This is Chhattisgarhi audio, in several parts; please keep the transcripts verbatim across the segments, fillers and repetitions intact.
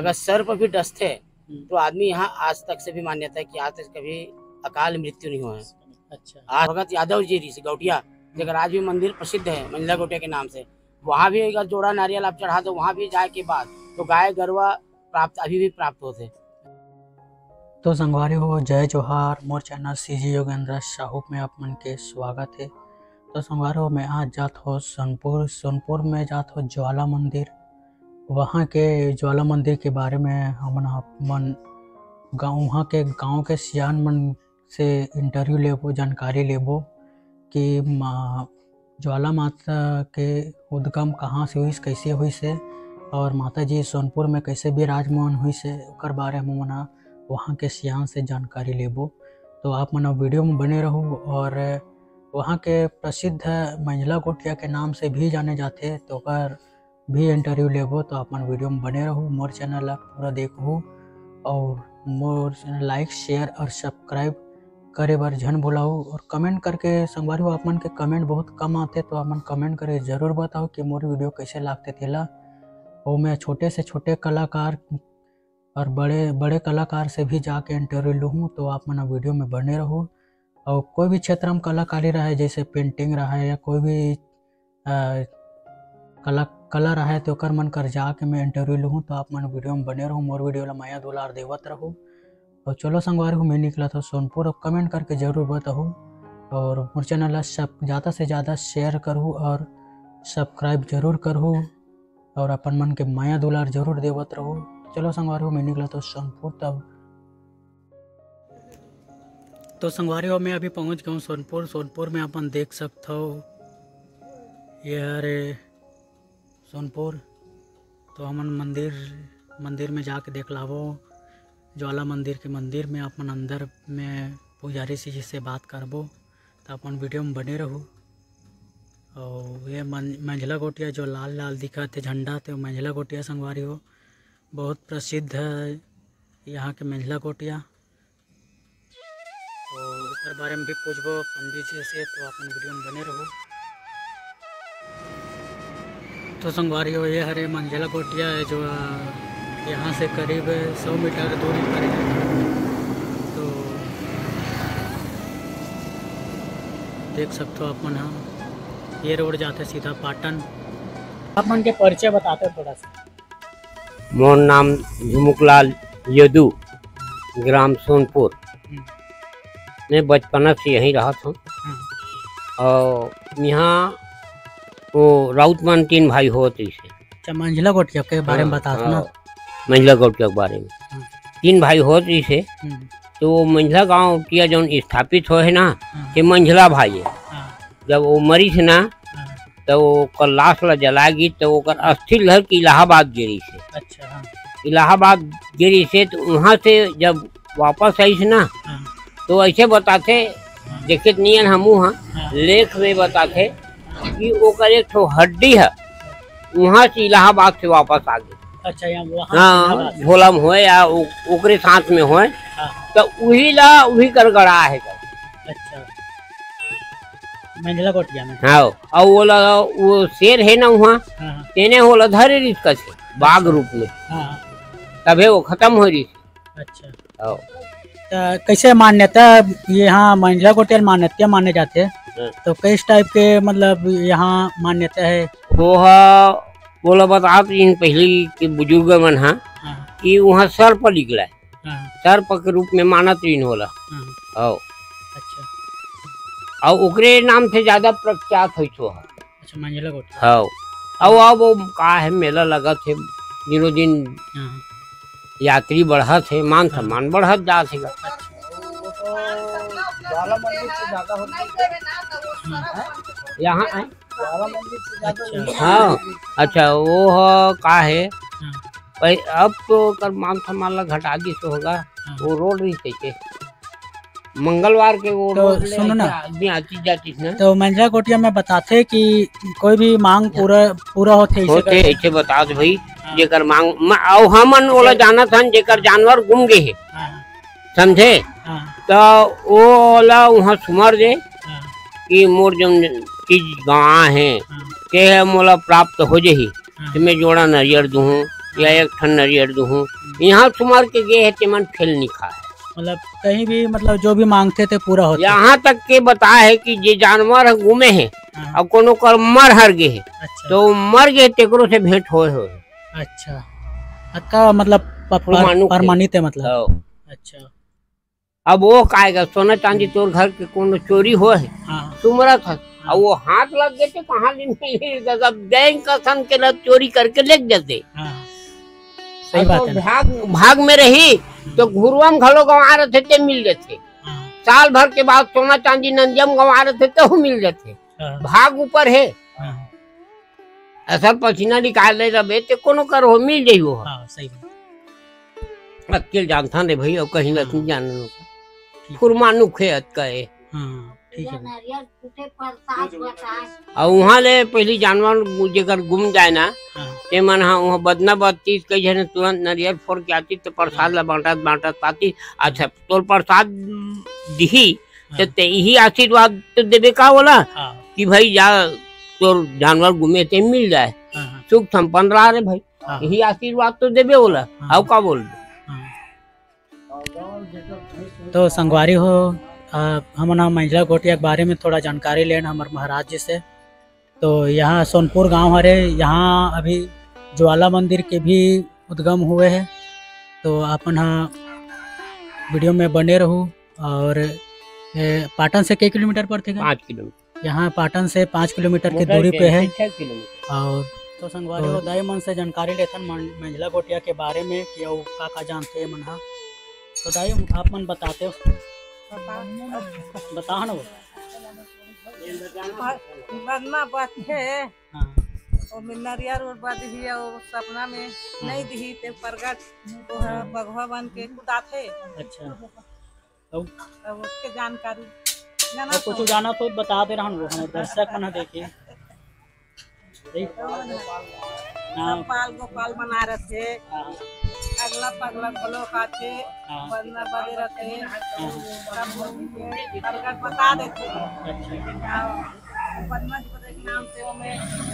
अगर सर्प भी डसथे, हम्म। तो आदमी यहाँ आज तक से भी मान्यता है कि आज तक कभी अकाल मृत्यु नहीं हुआ है। अच्छा। आज भगत यादव जी ऋषि गौटिया, जेकर आज भी मंदिर प्रसिद्ध है मंझला गौटिया के नाम से, वहाँ भी अगर जोड़ा नारियल आप चढ़ा दो, वहाँ भी जाए के बाद तो गाय गरवा प्राप्त, अभी भी प्राप्त होते। तो संगवारी हो, जय जोहार, मोर चैनल सीजी योगेंद्र साहू में आप मन के स्वागत है। तो संगवारी हो, मैं आज जात हो सोनपुर, सोनपुर में जात हो ज्वाला मंदिर। वहाँ के ज्वाला मंदिर के बारे में हमन आप मन गाँव, वहाँ के गाँव के सियान मन से इंटरव्यू लेबो, जानकारी लेबो कि मा-, ज्वाला माता के उद्गम कहाँ से होइस, कैसे होइस हे, और माता जी सोनपुर में कैसे विराजमान होइस हे, ओकर बारे में हमन ह वहाँ के सियान से जानकारी लेबो। तो आप मन वीडियो में बने रहू, और वहाँ के प्रसिद्ध मंझला गोटिया के नाम से भी जाने जाथे, तो ओकर भी इंटरव्यू लेबो। तो आप मन वीडियो में बने रहू, मोर चैनल ला पूरा देखहू, और मोर चैनल लाइक, शेयर और सब्सक्राइब करे बर झन भुलाहू। और कमेंट करके, संगवारी हो, आप मन के कमेंट बहुत कम आथे, तो आप मन कमेंट करके जरूर बताओ कि मोर वीडियो कैसे लागथे तेला। और मैं छोटे से छोटे कलाकार और बड़े, बड़े कलाकार से भी जाके इंटरव्यू लूहूँ, तो आप मन वीडियो में बने रहू। और कोई भी क्षेत्र में कलाकारी रहे, जैसे पेंटिंग रहे या कोई भी, अ, कला, कला रहे, तो ओकर मन कर जाके मैं इंटरव्यू लूहूँ, तो आप मन वीडियो में बने रहू, मोर वीडियो ला मया दुलार देवत रहू। और चलो संगवारी हो, मैं निकलत हो सोनपुर, और कमेंट करके जरूर बताहू, और मोर चैनल ला सब, ज़्यादा से ज़्यादा शेयर करहू और सब्सक्राइब जरूर करहू, और अपन मन के मया दुलार जरूर देवत रहू। चलो संगवारी हो, मैं निकलत हो सोनपुर तब। तो संगवारी हो, मैं अभी पहुंच गया हूँ सोनपुर। सोनपुर में अपन देख सकत हो, ये हरे सोनपुर। तो हमन मंदिर, मंदिर में जाके देख लाबो, ज्वाला मंदिर के मंदिर में अपन अंदर में पुजारी जी से बात करबो। तो अपन वीडियो में बने रहू। और ये मन-, मंझला गोटिया जो लाल लाल दिखत हे झंडा, तो मंझला गोटिया संगवारी हो, बहुत प्रसिद्ध है यहाँ के मंझला गोटिया। तो एकर बारे में भी पूछबो पंडित जी से, तो अपन वीडियो में बने रहू। तो संगवारी हो, ये हरे मंझला गोटिया है जो, अ, यहाँ से करीब सौ मीटर दूरी पर है। तो देख सकते हो अपन, हाँ, ये रोड जाते सीधा पाटन। आप मन के परिचय बताते हो थोड़ा सा। मोर नाम झुमुकलाल यदु, ग्राम सोनपुर। हम्म। मैं बचपना से यहीं रहत हूँ। हम्म। और यहाँ वो राउत मन तीन भाई होत रहिसे। अच्छा, मंझला गोटिया के बारे में हाँ, बतात हाँ, ना। मंझला गोटिया के बारे में। हम्म। तीन भाई होत रहिसे। हम्म। तो वो मंझला गोटिया जौन स्थापित होए हे ना, हाँ। ते मंझला भाई है। हाँ। जब वो मरिस ना, हाँ। तो ओकर लाश ला जलाए गिस, तो ओकर अस्थि ल धर के इलाहाबाद गे रहिसे। अच्छा, हाँ। इलाहाबाद गे रहिसे, तो वहाँ से जब वापस आइस ना, हाँ। तो ऐसे बताथे, हाँ। देखे त नियन हमू हा, हाँ। लेख में बताथे कि ओकर एक ठो हड्डी है, वहाँ से इलाहाबाद से वापस आ गे। अच्छा, यहाँ वहाँ से हाँ, इलाहाबाद से। झोला में होए या ओ-, ओकरे साथ में होए, हाँ। तो उही ला उही कर गड़ा है। अच्छा। मंझला गोटिया में। हाँ, और वो ला, वो शेर है ना वहाँ, हाँ, हाँ। तेने वो ला धरे रहिस कथे, बाघ अच्छा। रूप में। हाँ, हाँ। तभे वो खत्म हो रहिस। अच्छा। हाँ। त कैसे मान्यता, ये यहाँ मंझला गोटिया मान्यता माने जाथे, हाँ। तो किस टाइप के, मतलब, यहाँ मान्यता है? वो हा, वो ला बतात रहिन पहली के बुजुर्ग मन हा, हाँ। कि वहाँ सर्प निकला है। हाँ। सर्प के रूप में मानत रहिन ओला। हाँ। हव। अच्छा। अउ ओकरे नाम से ज्यादा प्रख्यात होइस ओहा। अच्छा, मंझला गोटिया। हव। अउ अब वो का है, मेला लगत हे, दिनों दिन हाँ। यात्री बढ़त हे, मान हाँ। सम्मान बढ़त जात हे गा। अच्छा। ज्वाला मंदिर से ज्यादा होथे। हम्म। यहाँ आए। ज्वाला मंदिर से ज्यादा अच्छा। हाँ, अच्छा, वो ह, का हे, हाँ। भाई, अब तो ओकर मान सम्मान ला घटा दिस होगा, हाँ। वो रोड रहिस कहिके। मंगलवार के वो तो रोड ले सुनो ना। आदमी आतिस जातिस ना। तो मंझला गोटिया में बताथे कि कोई भी मांग हाँ। पूरा, पूरा होथे, ऐसे होथे, करके। ऐसे बतात भाई, हाँ। जेकर मांग, म-, अउ हमन ओला अच्छा। जानत हन, जेकर जानवर गुम गे हे। हाँ, हाँ। समझे? हाँ। तो वो ओला उहाँ सुमर दे हाँ। कि मोर जौन चीज गंवा हे, हाँ। ते ह मोला प्राप्त हो जही। हाँ। तो मैं जोड़ा नरियर दूहूँ, या एक ठन नरियर दूहूं। यहाँ सुमर के गे हे, तेमन फेल नहीं खाए। मतलब कहीं भी, मतलब जो भी मांगथे ते पूरा होथे। यहाँ तक के बताए हे कि जे जानवर ह गुमे हे, हाँ। अउ कोनो कर मर हर गे हे, अच्छा। तो मर गे तेकरो से भेंट होए होए। अच्छा, अतका मतलब प-, पर-, परमाणु के। परमाणित है मतलब। हाँ। अच्छा। अब वो काय गा, सोना चांदी तोर घर के कोनो चोरी होए हे, हाँ। सुमरत हस, हाँ। अब वो हाथ लग गे ते कहाँ ले मिलही, जब बैंक असन के ल चोरी करके लेग जाथे। हाँ। सही अब बात तो है ना। भाग, भाग में रही, तो घुरवा म घलो गंवा रथे, ते मिल जाथे। हाँ। साल भर के बाद सोना चांदी नंदिया म गंवा रथे, ते मिल जाथे। हाँ। भाग ऊपर हे। हाँ। असल पसीना निकाल ले रबे, ते कोनो कर हो, मिल जइहो। हाँ, सही बात। अकेल जानथन रे भाई, अउ कहीं ला हाँ। तुम जान लो। ठीक है। फुरमानुख हे अतका हे। हाँ, ठीक है भाई। अउ उहाँ ले पहिली जानवर जेकर गुम जाए ना, हाँ। ते मन ह उहाँ बदना बदतीस कही झने तुरंत नरियर फोर के आतिस, ते प्रसाद हाँ। ला बांटत, बांटत आतिस। अच्छा, तोर प्रसाद दिही, त हाँ। ते इही आशीर्वाद तो देबे का ओला हाँ। कि भाई जा, तोर जानवर गुमे ते मिल जाए, हाँ, हाँ। सुख संपन्न रहा रे भाई, हाँ। इही आशीर्वाद तो देबे ओला, हाँ। अउ का बोलबे? हाँ। तो संगवारी हो, आ, हमन ह मंझला गोटिया के बारे में थोड़ा जानकारी लेन हमर महाराज जी से। तो यहाँ सोनपुर गांव हरे, यहाँ अभी ज्वाला मंदिर के भी उद्गम हुए हे। तो आपन ह वीडियो में बने रहू। और, ए, पाटन से के किलोमीटर पड़थे गा? पाँच किलोमीटर। यहाँ पाटन से पाँच किलोमीटर की मोटर दूरी पे है। छः किलोमीटर। और तो संगवारी हो, दाई मन से जानकारी लेथन मन-, मंझला गोटिया के बारे में कि अउ का का जानथे ये मन ह। तो दाई, आप मन बताते हो? बता। बता ना वो। बदना बदथे। हाँ। ओमे नरियर उर बदही, अउ सपना में हाँ। नहीं दिही, ते प्रगट, वो ह बघवा बन के कुदाथे। अच्छा। अउ? अब उसके जानकारी जाना अउ कुछ तो। जाना तो बता दे रहन वो, हमर दर्शक मन ह देखे। ठीक? हाँ। सब बाल गोपाल बना रथे। हाँ। अगला पगला घलो खाथे, हाँ। बदना बदे रथे। हाँ। सब प्रगट बता देथे। अच्छा। हाँ। बदना जी के नाम से ओमे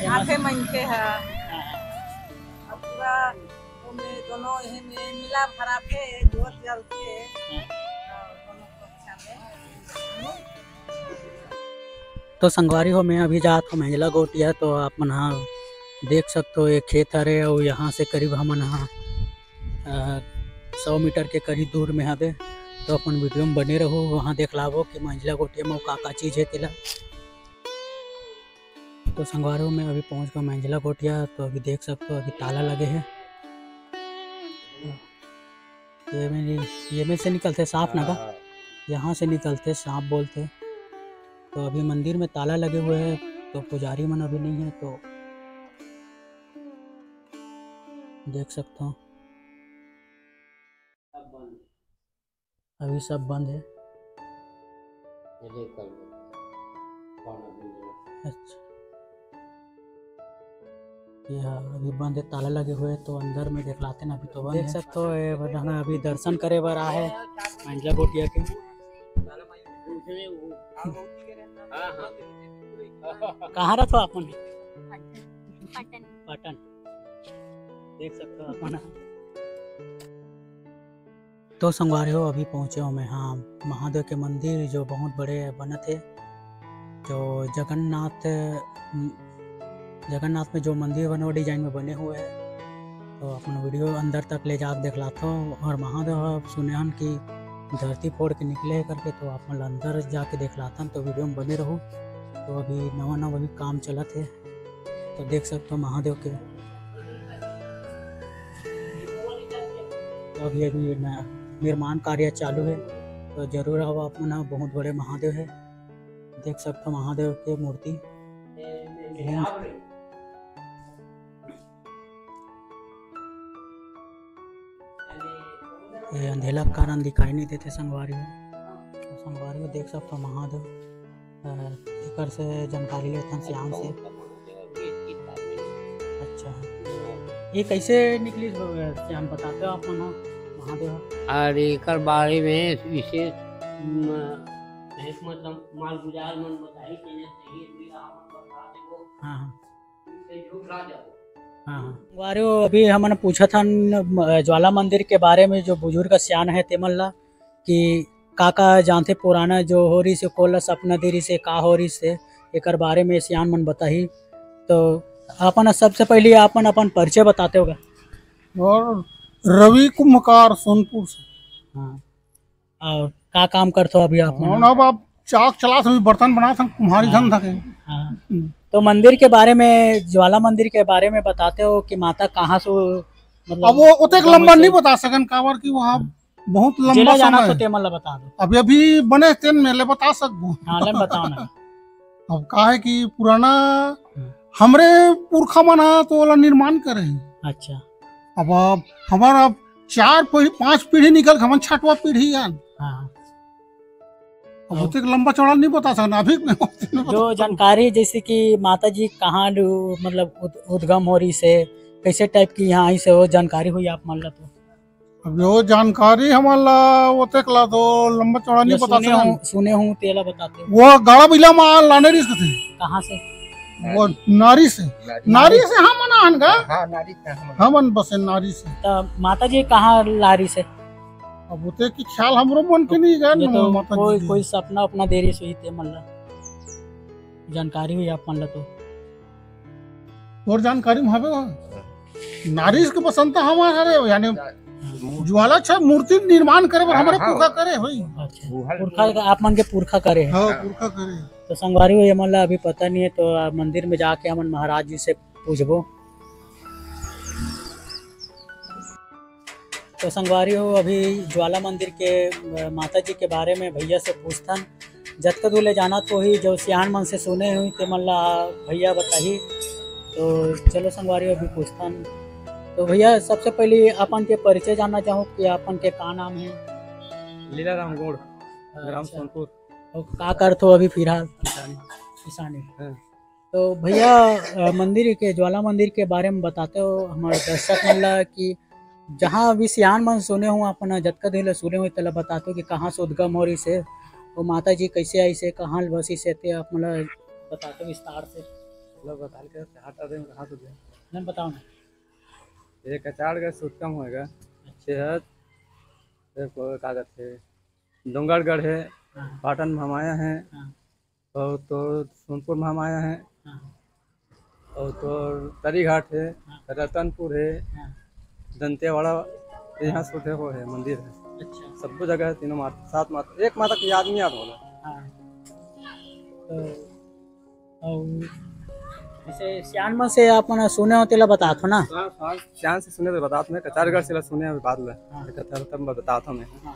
आथे मनखे ह। हाँ। अब पूरा ओमे दोनों एहे में मिला भराथे, जोत जलथे। हाँ। हाँ, दोनों पक्ष में। तो संगवारी हो, मैं अभी जात हूँ मेंजला गोटिया, तो आप मन ह देख सकते हो, ये खेत हरे अउ यहाँ से करीब हमन ह, अ, सौ मीटर के करीब दूर में हवे। तो अपन वीडियो में बने रहू, वहाँ देख लाबो कि मेंजला गोटिया में का का चीज है तेला। तो संगवारी हो, मैं अभी पहुँच गया मेंजला गोटिया, तो अभी देख सकते हो, अभी ताला लगे है। ये में, ये में से निकलते सांप ना का? हाँ। यहाँ से निकलते सांप बोलते। तो अभी मंदिर में ताला लगे हुए हैं, तो पुजारी मन अभी नहीं है, तो देख सकते हो अभी सब बंद है। अच्छा, ये हा अभी बंद है, ताला लगे हुए हैं, तो अंदर में देख लाते ना, अभी तो बंद देख है। सकते हो, ये बधाना अभी दर्शन करे बर आ है मेंजला गोटिया के। कहाँ रहत हो अपन? पाटन। पाटन। देख सकते हो अपन। तो संगवारी हो, अभी पहुँचे हो मैं हाँ महादेव के मंदिर, जो बहुत बड़े बनत है, जो जगन्नाथ, जगन्नाथ में जो मंदिर बने, वो डिजाइन में बने हुए हैं। तो अपन वीडियो अंदर तक ले जाके देखलाथो। और महादेव ह सुने हन कि धरती फोड़ के निकले है करके, तो अपन अंदर जाके देखलाथन, तो वीडियो में बने रहू। तो अभी नवा नवा भी काम चलत है। तो देख सकते हो महादेव के, तो अभी, अभी न-, निर्माण कार्य चालू है, तो जरूर आओ आप मन, बहुत बड़े महादेव है, देख सकते हो महादेव के मूर्ति। ये अंधेला के कारण दिखाई नहीं देते संगवारी हो। तो संगवारी हो देख सकते हो महादेव, अ, एकर से जानकारी लेथन श्याम से। अच्छा, ये कैसे निकली श्याम, बताते हो आप मन महादेव? और एकर बारे में विशेष, म, एक मतलब मालगुजार मन बताई के ये सही है, आप बता देबो। हाँ, हाँ। से झूठ ना जाओ। हाँ, हाँ। संगवारी हो, अभी हमन पूछत हन, अ, ज्वाला मंदिर के बारे में, जो बुजुर्ग सियान हे तेमन ला, कि का-का जानथे पुराना जो हो रहिस हे, कोन ला सपना दे रहिस हे, का हो रहिस हे, एकर बारे में सियान मन बताही। तो अपन सबसे पहले अपन, अपन परिचय बताते हो गा? और रवि कुंभकार सोनपुर से। हाँ। और का काम करथो अभी आप मन? और अब आप चाक चलात हन, बर्तन बनात हन, कुम्हारी हाँ। धंधा के। हाँ। हम्म। तो मंदिर के बारे में, ज्वाला मंदिर के बारे में बताते हो कि माता कहाँ से, मतलब, अब वो ओतेक उद्गम लंबा होइस हे? नहीं बता सकन, काबर कि वहाँ हाँ। बहुत लंबा जेला जाना समय तो हे। तेमन ला बता दो। अभी, अभी बने तेन में ले बता सकबो। हाँ, ले बताओ ना। अब का हे कि पुराना हम्म। हमरे पुरखा मन ह तो ओला निर्माण करे हे। अच्छा। अब, अब हमारा अब चार पीढ़ी, पांच पीढ़ी निकल के हमन छठवा पीढ़ी आन। हाँ। अब हाँ। ओतेक लंबा चौड़ा नहीं बता सकना अभी। जो जानकारी, जैसे कि माता जी कहाँ लु-, मतलब उद-, उद्गम हो रहिस हे, कैसे टाइप की यहाँ आइस हे, वो जानकारी होही आप मन ला तो? अब वो जानकारी हमन ला ओतेक ला तो लंबा चौड़ा नहीं या बता सुने सकन। हूँ, सुने हूँ, तेला बताते हो। वो गाड़ा बिला मा लाने रहिस कथे। कहाँ से? वो नारी से। नारी। नारी से हमन आन गा। हाँ, नारी से हमन। हमन बसे नारी से। त माता जी कहाँ ला रहिस हे? अब ओतेक के ख्याल हमरो मन के नहीं गा, ये तो माता कोई, जी। कोई सपना अपना दे रहिस होही तेमन ला, जानकारी होही आप मन ला तो। तोर जानकारी में हवे हो? नारिस के बसंत हमार हरे, यानी ज्वाला छ मूर्ति निर्माण करे बर हाँ, हमरे हाँ। पुरखा करे होही। अच्छा, वो हर पुरखा का, आप मन के पुरखा करे हे। हाँ, पुरखा करे। तो संगवारी हो, ये मन ला अभी पता नहीं हे, तो आ, मंदिर में जाके हमन महाराज जी से पूछबो। तो संगवारी हो, अभी ज्वाला मंदिर के, अ, माता जी के बारे में भैया से पूछथन। जतका दूर ले जानत होही, जो सियान मन से सुने होही, ते मन ला भैया बताही। तो चलो संगवारी हो, अभी पूछथन। तो भैया, सबसे पहले अपन के परिचय जानना चाहूँ कि अपन के का नाम हे? लीला राम गोड़, ग्राम अच्छा। सोनपुर। और का करथो अभी फिलहाल? किसानी। किसानी। हाँ। तो भैया, अ, मंदिर के, ज्वाला मंदिर के बारे में बताते हो हमारे दर्शक मन ला कि जहाँ अभी सियान मन सुने हो, अपन जतका दिन ले सुने हो, तेला बताते हो कि कहाँ से उद्गम हो रहिस हे, वो माता जी कैसे आइस हे, कहाँ ले बसिस हे, ते आप मन ला बताते हो विस्तार से। मतलब बता के हटा दे, कहाँ से दे? नहीं, बताओ ना। ये कचारगढ़ से उद्गम होएगा। अच्छा। सेहत, ये को-, का कहते हैं, डोंगरगढ़ है, हाँ। पाटन महामाया है, हाँ। और तो सोनपुर महामाया है, हाँ। और तो तरीघाट है, हाँ। रतनपुर है, हाँ। दंतेवाड़ा, यहाँ से उठे हुए है, मंदिर है। अच्छा। सब जगह है, तीनों माता, सात माता, एक माता की याद नहीं याद होगा। हाँ। तो, और जैसे सियान मन से आप मन सुने हो, तेला बतात हो ना? हाँ, हाँ, सियान से सुने तो बतात हो, मैं कचारगढ़ से ला सुने अभी बाद में। हाँ। कचारगढ़ तब मैं बतात हो मैं। हाँ।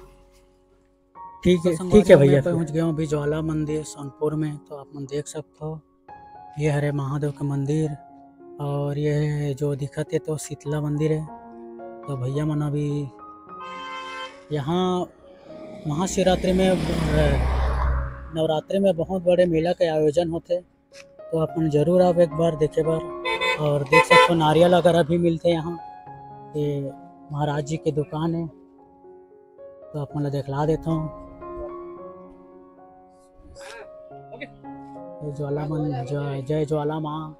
ठीक है, तो ठीक है संगवारी हो, भैया, मैं फिर पहुंच गया हूँ अभी ज्वाला मंदिर सोनपुर में। तो आप मन देख सकते हो, ये हरे महादेव का मंदिर और ये जो दिखत हे तो शीतला मंदिर है। तो भैया मन अभी यहाँ महाशिवरात्रि में, अ, नवरात्रि में बहुत बड़े मेला के आयोजन होथे। तो अपन जरूर आओ एक बार देखे बर। और देख सकते हो नारियल वगैरह भी मिलते यहाँ। ये महाराज जी के दुकान है, तो अपन ला देखला देता हूँ। ये ज्वाला मन, जय, जय ज्वाला माँ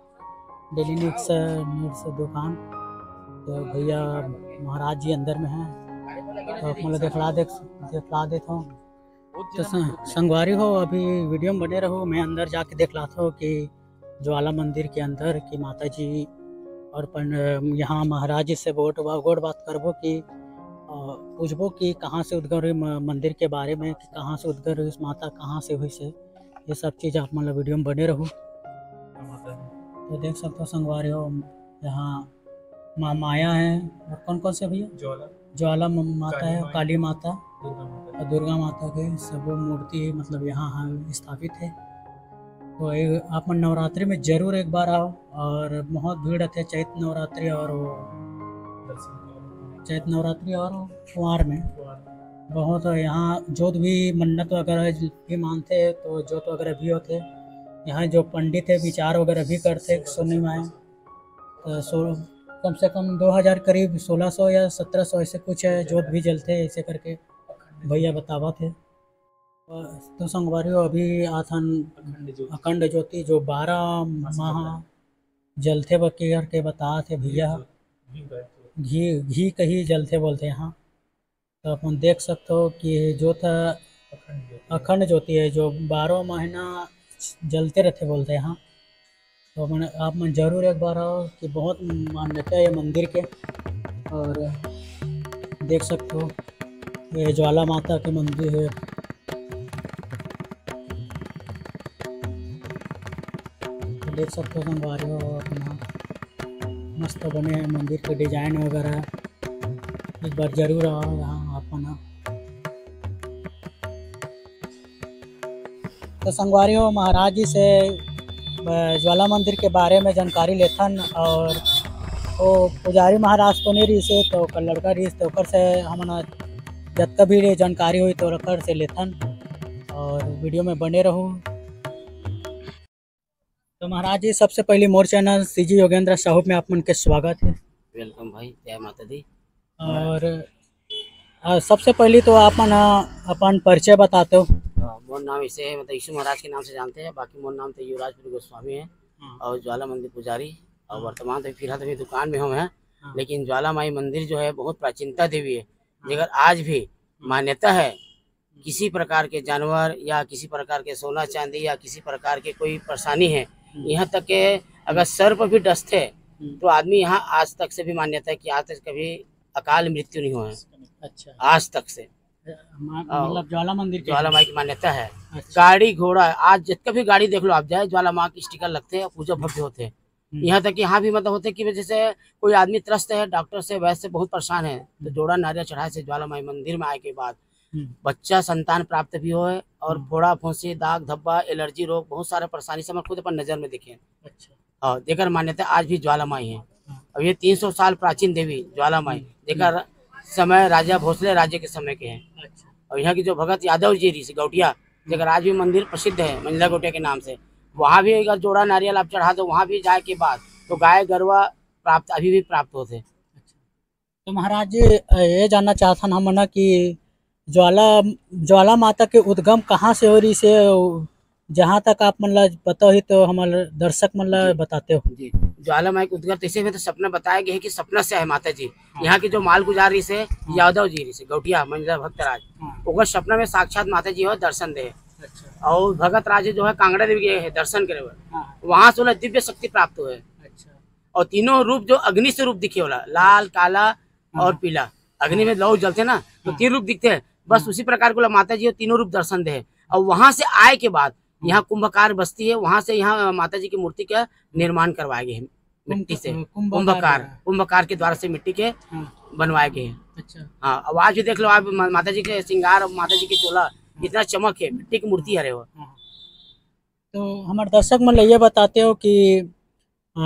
डेली नीड्स, नीड्स दुकान। तो भैया महाराज जी अंदर में हैं, तो अपन ला देखला देख, देखला देता हूँ। तो सं-, संगवारी हो, अभी वीडियो में बने रहो, मैं अंदर जाके देखलात हो कि ज्वाला मंदिर के अंदर की माता जी और पन-, यहाँ महाराज जी से गोठ बा-, गोठ बात करबो कि, अ, पूछबो कि कहाँ से उद्गम रही म-, मंदिर के बारे में, कि कहाँ से उद्गम रही माता, कहाँ से हुई से, ये सब चीज़ आप मतलब वीडियो में बने रहो। तो देख सकते हो संगवारी हो, यहाँ माँ माया है और कौन कौन से भैया? ज्वाला। ज्वाला म-, माता काली है, माई। काली माता दुर्गा माता। और दुर्गा माता के सब मूर्ति मतलब यहाँ, हाँ, स्थापित है। तो ये आप मन नवरात्रि में जरूर एक बार आओ और बहुत भीड़ रहते हैं चैत नवरात्रि और वो दर्शन के लिए। चैत नवरात्रि और कुंवार में कुंवार। बहुत यहाँ जोत भी मन्नत वगैरह भी मानते हैं तो जोत वगैरह भी होते हैं। यहाँ जो पंडित है विचार वगैरह भी करते हैं सुनने में आए। तो सो-, कम से कम दो हज़ार करीब सोलह सौ या सत्रह सौ ऐसे कुछ है, जोत भी जलते हैं ऐसे करके भैया बतावत हे। तो संगवारी हो, अभी आथन अखंड ज्योति। अखंड ज्योति जो बारह मास माह, जलथे बके करके बतात हे भैया ह। घी, घी कही जलथे बोलथे, हाँ। तो अपन देख सकथो कि जोत ह अखंड ज्योति है, जो बारह महीना जलते रहते बोलते हैं, हाँ। तो अपन, आप मन जरूर एक बार आओ कि बहुत मान्यता है मंदिर के। और देख सकते हो, ये ज्वाला माता के मंदिर है। तो देख सकते हो संगवारी हो, अपना मस्त बने हैं मंदिर के डिजाइन वगैरह। एक बार जरूर आओ यहाँ आप मन। तो संगवारी हो, महाराज जी से, अ, ज्वाला मंदिर के बारे में जानकारी लेथन। और वो पुजारी महाराज तो नहीं रहिसे, तो ओकर लड़का रहिस, तो ओकर से हमन जतका भी जानकारी होई तो ओकर से लेथन। और वीडियो में बने रहू। तो महाराज जी, सबसे पहले मोर चैनल सीजी योगेंद्र साहू में आप मन के स्वागत है। वेलकम भाई, जय माता दी। और अ, सबसे पहले तो आप मन ह अपन परिचय बताते हो। अ, मोर नाम इसे है, मतलब यीशु महाराज के नाम से जानते हैं, बाकी मोर नाम तो युवराजपुर गोस्वामी है हाँ। और ज्वाला मंदिर पुजारी। और हाँ। वर्तमान तो फिलहाल तो अभी दुकान में हम हैं, हाँ। लेकिन ज्वाला माई मंदिर जो है बहुत प्राचीनता देवी है, हाँ। जेकर आज भी मान्यता है, किसी प्रकार के जानवर या किसी प्रकार के सोना चांदी या किसी प्रकार के कोई परेशानी है, हम्म। यहाँ तक के अगर सर्प भी डसते हम्म। तो आदमी यहाँ आज तक से भी मान्यता है कि आज तक कभी अकाल मृत्यु नहीं हुआ है, अच्छा। आज तक से। मा-, हाँ। मतलब ज्वाला मंदिर के ज्वाला माई की मान्यता है। अच्छा। गाड़ी घोड़ा, आज जितना भी गाड़ी देख लो आप, जाए ज्वाला माँ के स्टिकर लगते हैं, पूजा भव्य होते हैं। हम्म। यहाँ तक कि यहाँ भी मतलब होते हैं कि जैसे कोई आदमी त्रस्त है, डॉक्टर से, वैद्य से बहुत परेशान है, तो हम्म। जोड़ा नारियल चढ़ाए से ज्वाला माई मंदिर में आए के बाद हम्म। बच्चा संतान प्राप्त भी होए और हम्म। फोड़ा फुंसी, दाग धब्बा, एलर्जी रोग, बहुत सारे परेशानी से हम खुद अपन नजर में देखे। अच्छा। और जेकर मान्यता आज भी ज्वाला माई है। हाँ। और ये तीन सौ साल प्राचीन देवी ज्वाला माई, हम्म। जेकर समय राजा भोसले राजे के समय के है। अच्छा। और यहाँ की जो भगत यादव जी रही गौटिया, जेकर आज भी मंदिर प्रसिद्ध है मंझला गौटिया के नाम से, वहाँ भी अगर जोड़ा नारियल आप चढ़ा दो, वहाँ भी जाए के बाद तो गाय गरवा प्राप्त, अभी भी प्राप्त होते। अच्छा। तो महाराज जी, अ, ये जानना चाहथन हमन ह कि ज्वाला, ज्वाला माता के उद्गम कहाँ से हो रही से, जहाँ तक आप मन ला पता होही तो हमर दर्शक मन ला जी। बताते हो। जी, ज्वाला माई के उद्गम तैसे में तो सपना बताया गया है कि सपना से है माता जी। हाँ। यहाँ की जो मालगुजार रही से यादव जी रही से गौटिया मंझला भक्तराज, हाँ। ओकर सपना में साक्षात माता जी हो दर्शन दे। अच्छा। और भगत राजे जो है कांगड़ा देवी गए है दर्शन करे हुए, हाँ। वहां से उन्हें दिव्य शक्ति प्राप्त हुए। अच्छा। और तीनों रूप जो अग्नि से रूप दिखे वाला, लाल, काला और हाँ। पीला, अग्नि में लौ जलते ना, तो हाँ। तीन रूप दिखते हैं। बस हाँ। उसी प्रकार को माता जी तीनों रूप दर्शन दे। और वहां से आए के बाद यहाँ कुंभकार बस्ती है, वहां से यहाँ माता जी की मूर्ति का निर्माण करवाए गए हैं मिट्टी से। कुंभ-, कुंभकार कुंभकार, द्वारा। कुंभकार के द्वारा से मिट्टी के हाँ। बनवाए गए हैं। अच्छा। हाँ, अब आज भी देख लो आप, मा-, माता जी के श्रृंगार और माता जी के चोला इतना चमक है, मिट्टी की मूर्ति हरे हो। हाँ। तो हमर दर्शक मन ला ये बताते हो कि, अ,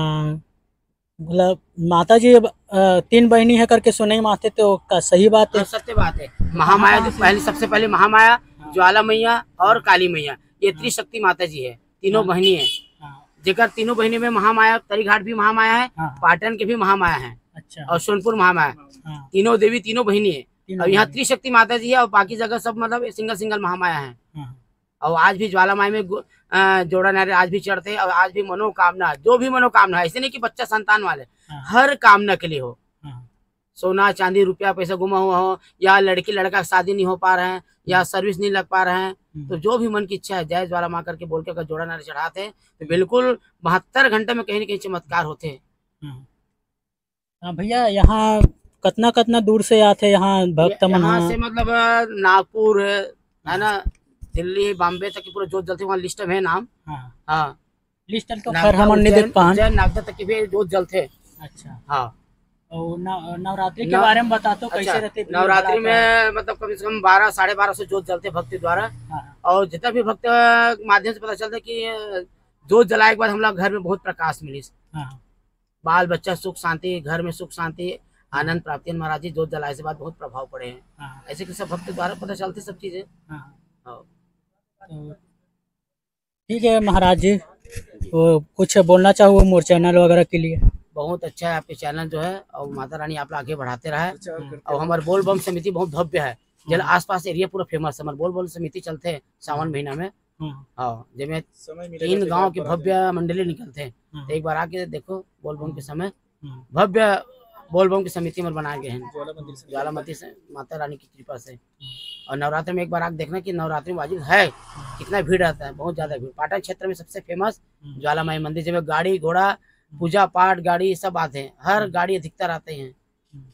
मतलब माता जी, अ, तीन बहिनी है करके सुनई माथे, तो का सही बात है? हाँ, सत्य बात है। महामाया कहाँ जो से? पहली, सबसे पहले महामाया, हाँ। ज्वाला मैया और काली मैया, ये हाँ। त्रिशक्ति माता जी है, तीनों हाँ। बहिनी है। हाँ। जेकर तीनों बहिनी में महामाया तरीघाट भी महामाया है, हाँ। पाटन के भी महामाया है अच्छा। और सोनपुर महामाया, हाँ। तीनों देवी तीनों बहिनी है। तीनों और यहाँ बहिनी। त्रिशक्ति माता जी है और बाकी जगह सब मतलब सिंगल सिंगल महामाया है। हाँ। और आज भी ज्वाला माई में गो-, अ, जोड़ा नारे आज भी चढ़ते हैं और आज भी मनोकामना, जो भी मनोकामना है, ऐसे नहीं कि बच्चा संतान वाले, हाँ। हर कामना के लिए हो, हाँ। सोना चांदी रुपया पैसा गुमा हुआ हो या लड़की लड़का शादी नहीं हो पा रहे हैं या सर्विस नहीं लग पा रहे हैं, हम्म। तो जो भी मन की इच्छा है जय ज्वाला माँ करके बोल के अगर जोड़ा नारे चढ़ाते हैं तो बिल्कुल बहत्तर घंटे में कहीं ना कहीं चमत्कार होते हैं। हाँ। हाँ भैया, यहाँ कतना कतना दूर से आथे यहाँ भक्त मन? यहाँ हाँ। से मतलब अ, नागपुर है, है ना, दिल्ली बॉम्बे तक की पूरा जोत जलते, वहाँ लिस्ट में है नाम। हाँ। हाँ, लिस्ट तो नागदा, खैर हमन नहीं उज्जैन, देख पान। उज्जैन नागदा तक की भी जोत जलते। अच्छा। हाँ। और नव-, नवरात्रि के नव-, बारे में बता तो, अच्छा, कैसे रहते, भीड़ नवरात्रि भड़ाका? में मतलब कम से कम बारह, साढ़े बारह सौ जोत जलते भक्ति द्वारा। हाँ, और जितना भी भक्त के माध्यम से पता चलता है कि अ, जोत जलाए के बाद हम लोग घर में बहुत प्रकाश मिली। हाँ, बाल बच्चा सुख शांति, घर में सुख शांति, आनंद प्राप्ति। महाराज जी जोत जलाए से बाद बहुत प्रभाव पड़े हैं। हाँ, ऐसे कि सब भक्त द्वारा पता चलती सब चीजें। हाँ। हाँ। तो ठीक है महाराज जी, तो कुछ बोलना चाहो मोर चैनल वगैरह के लिए? बहुत अच्छा है आपके चैनल जो है, और माता रानी आप लोग आगे बढ़ाते रहे। प्रचार करते और हमारे बोल बम समिति बहुत भव्य है, जल हाँ। आसपास एरिया पूरा फेमस है। हमारे बोल बम समिति चलते हैं सावन महीना में। हाँ। हाँ, जिसमें समय मिलेगा तीन तो गांव जाए की पर आ भव्य मंडली निकलते हैं। हम्म। तो एक बार आके देखो, बोलबम के समय हम्म। भव्य बोलबम की समिति में बनाए गए हैं। ज्वाला मंदिर से ज्वाला मंदिर से, माता रानी की कृपा से। और नवरात्र में एक बार आके देखना कि नवरात्रि में वाजिब है, कितना भीड़ रहता है, बहुत ज्यादा भीड़। पाटन क्षेत्र में सबसे फेमस हम्म। ज्वाला माई मंदिर, जिसमें गाड़ी घोड़ा, हम्म। पूजा पाठ, गाड़ी सब आते हैं, हर हम्म। गाड़ी अधिकतर आते हैं। हम्म।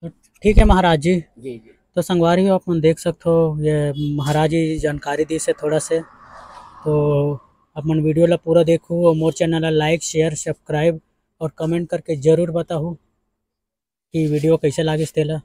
तो ठीक है महाराज जी। जी, जी। तो संगवारी हो, आप मन देख सकते हो, ये महाराज जी जानकारी दी से थोड़ा से। तो आप मन वीडियो ला पूरा देखो और मोर चैनल ला लाइक, शेयर, सब्सक्राइब और कमेंट करके जरूर बताओ कि वीडियो कैसे लागिस तेला।